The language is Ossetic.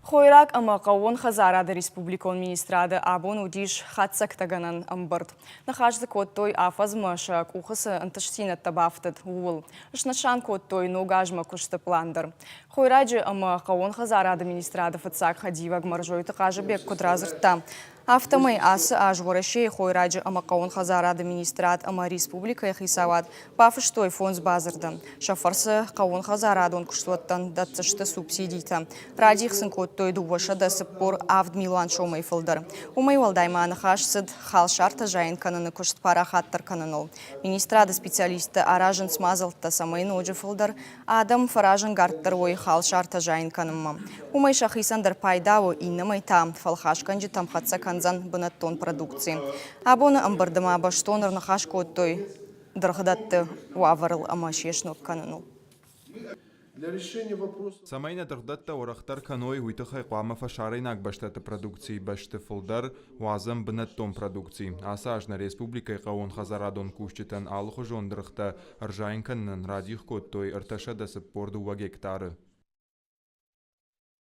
Хойраг ӕмӕ хъӕууон хӕдзарады республикон министрады абон уыдис хатдзӕгтӕгӕнӕн ӕмбырд. Ныхас дзы кодтой, афӕдзмӕ сӕ къухы цы ӕнтыстдзинӕдтӕ бафтыд, ууыл. Снысан кодтой ног азмӕ куысты пълан дӕр. Хойраджы ӕмӕ хъӕууон хӕдзарады министрады фыццаг хӕдивӕг Мӕрзойты Хъазыбег куыд радзырдта, афтӕмӕй ацы аз Уӕрӕсейы хойраджы ӕмӕ хъӕууон хӕдзарады министрад ӕмӕ республикӕйы хицауад бафыстой фондз бадзырды. Сӕ фӕрцы хъӕууонхӕдзарадон куыстуӕттӕн дӕтдзысты субсидитӕ. Радих сын кодтой 247 милуан сомӕй фылдӕр. Уымӕй уӕлдай ма ныхас цыд халсартӕ зайын кӕныны куыст парахатдӕр кӕныныл. Министрады специалисттӕ аразынц мадзӕлттӕ, цӕмӕй ноджы фылдӕр адӕм фӕразӕнгарддӕр уой халсартӕ зайын кӕнынмӕ. Уымӕй сӕхицӕн дӕр пайда у, иннӕмӕй та фӕлхасгӕнджытӕм хӕццӕ кӕндзӕн бынӕттон продукци. Абоны ӕмбырды ма бӕстон ӕрныхас кодтой дыргъдӕтты уавӕрыл ӕмӕ се сног кӕныныл. Цӕмӕй нӕ дыргъдӕттӕ уӕрӕхдӕр кӕной, уый тыххӕй хъуамӕ фӕсарӕйнаг бӕстӕты продукцийы бӕсты фылдӕр уадзӕм бынӕттон продукци. Ацы аз нӕ республикӕйы хъӕууонхӕдзарадон кусджытӕн алыхуызон дыргътӕ ӕрзайын кӕнынӕн радих кодтой 342 гектары.